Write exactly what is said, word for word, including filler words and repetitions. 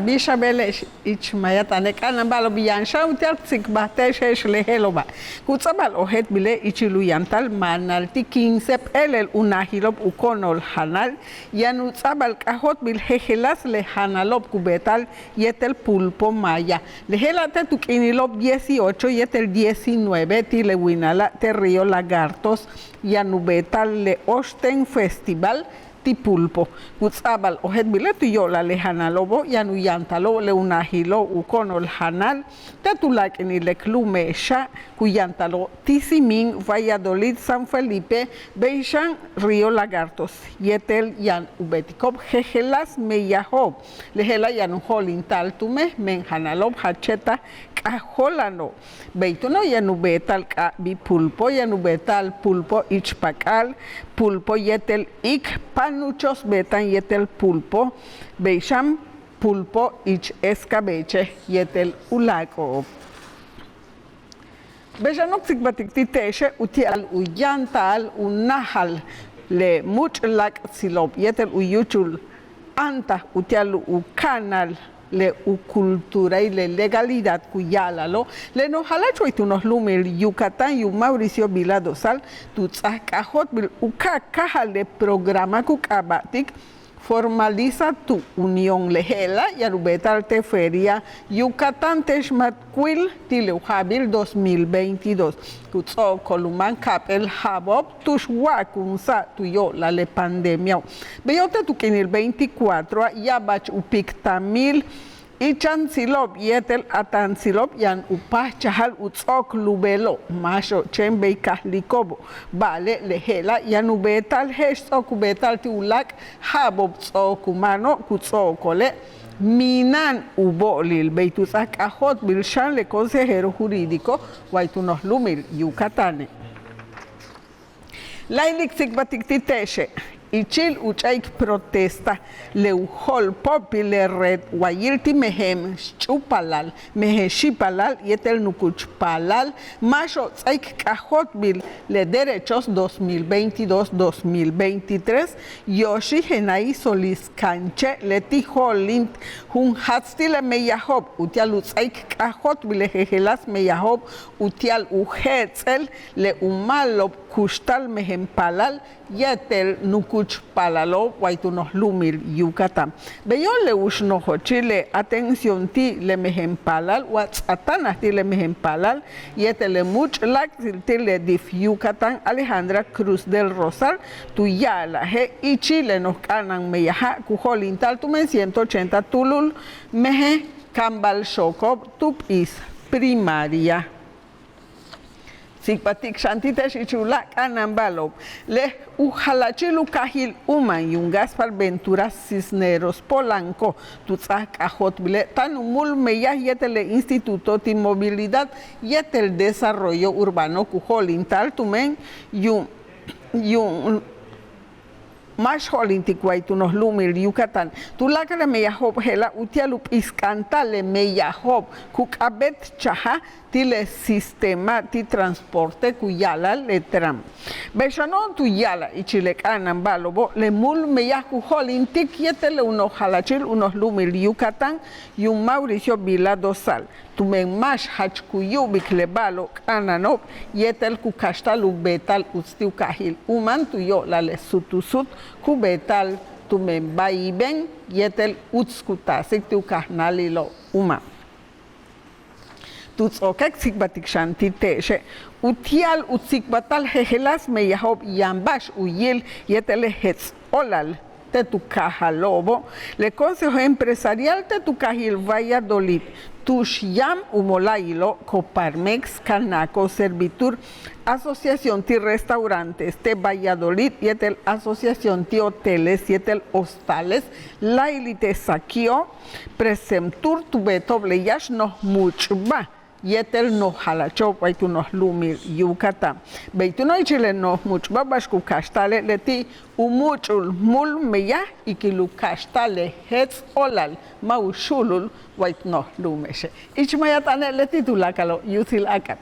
Bix a beele'ex ich maaya t'aane', k'a'ana'an ba'alo'ob yaan xan uti'al k tsikbalte'ex je'ex le je'elo'oba'. Ku ts'a'abal ojéeltbile' ichil u yantal maanal ti' quince p'éelel u naajilo'ob u ko'onol janal, yaan u ts'a'abal k'ajóoltbil jejeláas le janalo'ob ku beeta'al yéetel pulpo maaya. Le je'ela' te' tu k'iinilo'ob dieciocho yéetel diecinueve ti' le winala' te' Río Lagartos yaan u beeta'al le óoxten festival ti' pulpo. Ku ts'a'abal ojéeltbile' tu yo'olal le janalo'obo' yaan u yantalo'ob le u naajilo'ob u ko'onol janal te' tuláak'inil le k lu'ume'exa', ku yantalo'ob Tizimín, Valladolid, San Felipe, bey xan Río Lagartos, yéetel yaan u beetiko'ob jejeláas meyajo'ob. Le je'ela' yaan u jo'olinta'al tumen, men janalo'ob jach yéetel k'ajóola'ano'ob. Bey túuno' yaan u beeta'al k'a'ab'i pulpo, yaan u beeta'al pulpo ich pak'al, pulpo yéetel iik, panuchos beeta'an yéetel pulpo, bey xan pulpo ich escabeche yéetel uláak'o'ob. Bey xano' k tsikbaltik ti' te'exe' uti'al u yáanta'al u náajal le múuch' láak'tsilo'ob yéetel u yúuchul áantaj uti'al u ka'anal le u culturail le legalidad ku ya'ala'alo', le noj jala'ach way tu noj lu'umil Yucatán yuum Mauricio Vila Dosal tu ts'áaj k'ajóoltbil u ka'aj káajal le programa ku k'aaba'tik Formaliza tu Unión. Le je'ela' yaan u beeta'al te' feria Yucatán te' xmatkuil ti' le u ja'abil dos mil veintidós. Ku ts'o'okol u máan ka'ap'éel ja'abo'ob tu'ux wa'akunsa'ab tu yo'olal le pandemiao'. Beyo' te' tu k'iinil veinticuatroa' ya'abach u piktamil ichaantsilo'ob yéetel ataantsilo'ob yaan u páajchajal u ts'o'ok lubelo'ob, máaxo'ob chéen bey kajliko'obo'. Ba'ale' le je'ela' yaan u beeta'al je'ex ts'o'ok u beeta'al ti' u láak' ja'abo'ob ts'o'ok u máano', ku ts'o'okole' mina'an u bo'olil. Bey tu ts'áaj k'ajóoltbil xan le consejero jurídico way tu noj lu'umil Yucatáne'. Láayli' k tsikbaltik ti' te'exe', ichil u ch'a'ik protesta le u jo'olpóopil le red wayil ti' mejen xch'úupalal, mejen xi'ipalal yéetel nukuch paalal, máaxo'ob ts'áaik k'ajóoltbil le derechos dos mil veintidós, dos mil veintitrés, Yoshi Jenay Solís Canché, leti' jo'olint junjaats ti' le meyajo'ob uti'al u ts'áaik k'ajóoltbil le jejeláas meyajo'ob uti'al u je'ets'el le u ma'alob kuxtal mejen paalal yéetel nukuch paalalo'ob way tu noj lu'umil Yucatán. Beyo' le u xnojochil le atención ti' le mejen paalal wa ts'aatanaj ti' le mejen paalal yéetel le múuch' láak'tsil ti' le dif Yucatán, Alejandra Cruz del Rosal, tu ya'alaje' ichil le noj k'a'ana'an meyaja' ku jo'olinta'al tumen ciento ochenta túulul mejen kaambal xooko'ob tu p'iis primaria. Tsikbaltik xan ti' te'ex ich u láak' k'a'ana'an ba'alo'ob. Le u jala'achil u kaajil Umán yuum Gaspar Ventura Cisneros Polanco tu ts'áaj k'ajóoltbile' táan u múul meyaj yéetel le Instituto ti' Movilidad yéetel Desarrollo Urbano ku jo'olinta'al tumen yuum yuum máax jo'olintik way tu noj lu'umil Yucatán. Tuláakal le meyajo'ob je'ela' uti'al u p'isk'anta'al le meyajo'ob ku k'a'abéetchajal ti' le sistema ti' transporte ku ya'ala'al le tram. Bey xano' tu ya'alaj ichil le k'a'ana'an ba'alo'obo' le múul meyaj ku jo'olintik yéetel le u noj jala'achil u noj lu'umil Yucatán yuum Mauricio Vila Dosal. Tumen máax jach ku yu'ubik le ba'alo'ob k'a'ana'ano'ob yéetel ku kaxta'al u beeta'al uts ti' u kaajil Umán tu yo'olal le sutusut ku beeta'al tumen vaivén yéetel uts ku taasik ti' u kajnáalilo'ob Umán. Tu ts'o'oke' k tsikbaltik xan ti' te'exe' uti'al u tsikbalta'al jejeláas meyajo'ob yaan ba'ax u yil yéetel le jets' óolal te' tu kaajalo'obo', le Consejo Empresarial te' tu kaajil Valladolid, tu'ux yaan u mola'ayilo'ob Coparmex, Canaco, Servitur, Asociación ti' Restaurantes te' Valladolid yéetel Asociación ti' Hoteles yéetel Hostales, láayli' te' Saki'o', Presemtur, tu beeto'ob le yáax noj múuch'ba' yéetel noj jala'acho'ob way tu noj lu'umil Yucatán. Bey túuno' ichil le noj múuch'ba' ba'ax ku kaxta'ale' leti' u múuch'ul múul meyaj ikil u kaxta'al le jets' óolal ma' u xu'ulul way tu noj lu'ume'exe'. Ich maaya t'aane' leti' tuláakalo' yutsil áak'ab.